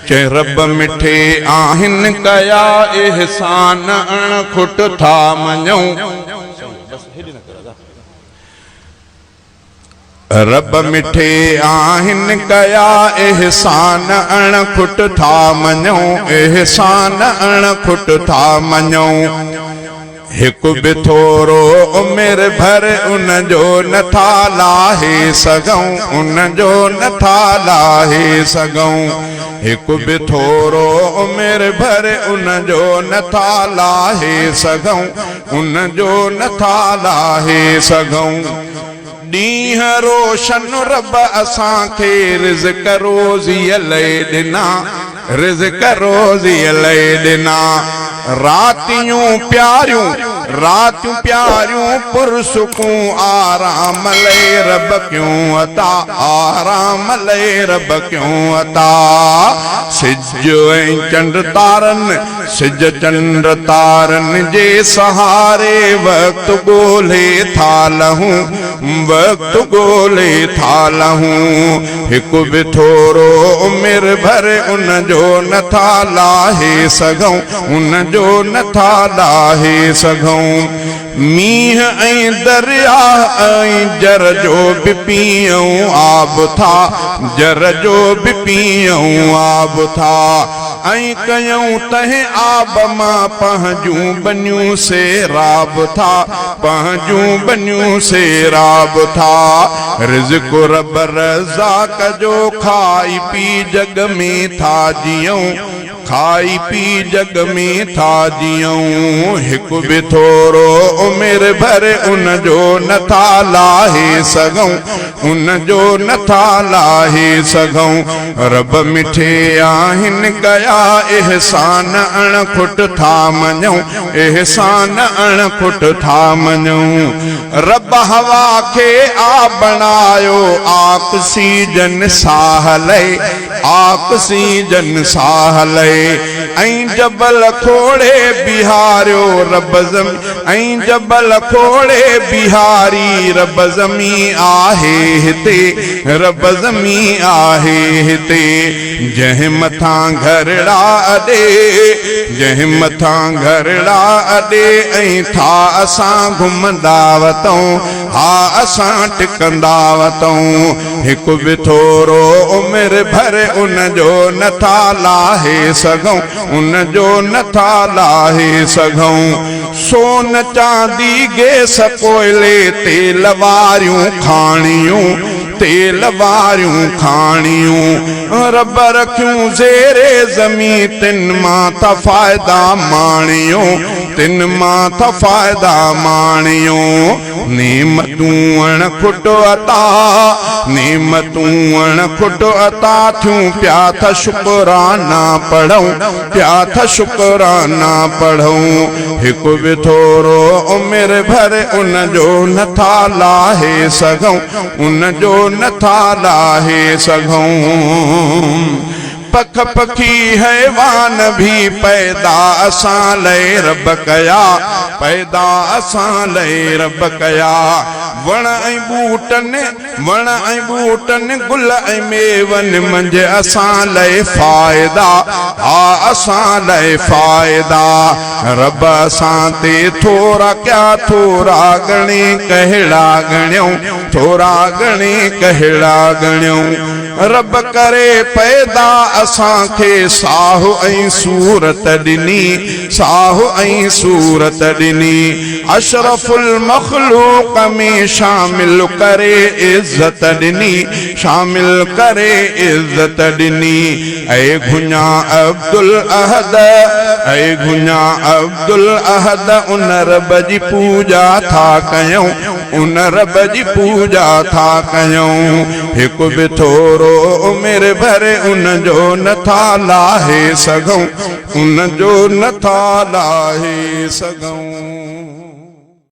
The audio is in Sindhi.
چئي رب مٺي آهن ڪيا احسان اڻ کٽ ٿا مڃون. رب مٺي آهن ڪيا احسان اڻ کٽ ٿا مڃون احسان اڻ کٽ ٿا مڃون. هڪ به ٿورو عمر ڀر ان جو نه ٿا لاهي سگهون ان جو نه ٿا لاهي سگهون هڪ به ٿورو عمر ڀر ان جو نه ٿا لاهي سگهون ان جو نه ٿا لاهي سگهون ڏينهن روشن رب اسان کي رزق روزيء لئي ڏنا رزق روزيء لئي ڏنا راتيون پياريون راتيون پياريون پرسڪون آرام لئي رب ڪيون عطا آرام لئي رب ڪيون عطا سج ۽ چنڊ تارن سج چنڊ تارن جي سهاري وقت ڳولي ٿا لهون وقت ڳولي ٿا لهون هڪ به ٿورو عمر ڀر ان جو نه ٿا لاهي سگهون ان جو نه ٿا لاهي سگهون مينهن ۽ درياهه ۽ جر جو به پيئون آب ٿا جر جو به پيئون آب ٿا ۽ ڪيون تنهن آب مان پنهنجون ٻنيون سيراب ٿا پنهنجون ٻنيون سيراب ٿا رزق رب رزاق جو کائي پي جڳ ۾ ٿا جيئون کائي پي جڳ ۾ ٿا جيئون هڪ به ٿورو عمر ڀر ان جو نه ٿا لاهي سگهون ان جو نه ٿا لاهي سگهون رب مٺي آهن ڪيا احسان اڻ کٽ ٿا مڃون احسان اڻ کٽ ٿا مڃون رب هوا کي آ بڻايو آڪسيجن ساهه لئي آڪسيجن ساهه لئي ۽ جبل کوڙي بيهاريو رب زمين ۽ جبل کوڙي بيهاري رب زمين آهي هتي رب زمين آهي هتي جنهن مٿان گهرڙا اڏي جنهن مٿان گهرڙا اڏي ۽ ٿا اسان گهمندا وتون ها اسان ٽڪندا وتون هڪ به ٿورو عمر ڀر ان جو نه ٿا لاهي سگهون ان جو نه ٿا لاهي سگهون سون چاندي گيس ڪوئلي تيل واريون کاڻيون تيل واريون کاڻيون رب رکيون زير زمين تن مان ٿا فائدا ماڻيون تن مان ٿا فائدا ماڻيون نعمتون اڻ کٽ عطا، نعمتون اڻ کٽ عطا ٿيون، پيا ٿا شڪرانا پڙهون، پيا ٿا شڪرانا پڙهون، هڪ به ٿورو عمر ڀر ان جو نه ٿا لاهي سگهون، ان جو نه ٿا لاهي سگهون. پک پکي حيوان ڀي پيدا اسان لئي رب ڪيا پيدا اسان لئي رب ڪيا وڻ ۽ ٻوٽن وڻ ۽ ٻوٽن گل ۽ ميون منجهه اسان لئي فائدا ها اسان لئي فائدا رب اسان تي ٿورا ڪيا ٿورا ڳڻي ڪهڙا ڳڻيون ٿورا ڳڻي ڪهڙا ڳڻيون. رب ڪري پيدا اسان کي ساهه ۽ صورت ڏني ساهه ۽ صورت ڏني اشرف المخلوق ۾ شامل ڪري عزت ڏني شامل ڪري عزت ڏني اي گهڃا عبدالاحد اي گهڃا عبدالاحد ان رب جي پوڄا ٿا ڪيون ان رب جي پوڄا ٿا ڪيون هڪ به ٿورو عمر ڀر ان جو نه ٿا لاهي سگهون ان جو نه ٿا لاهي سگهون.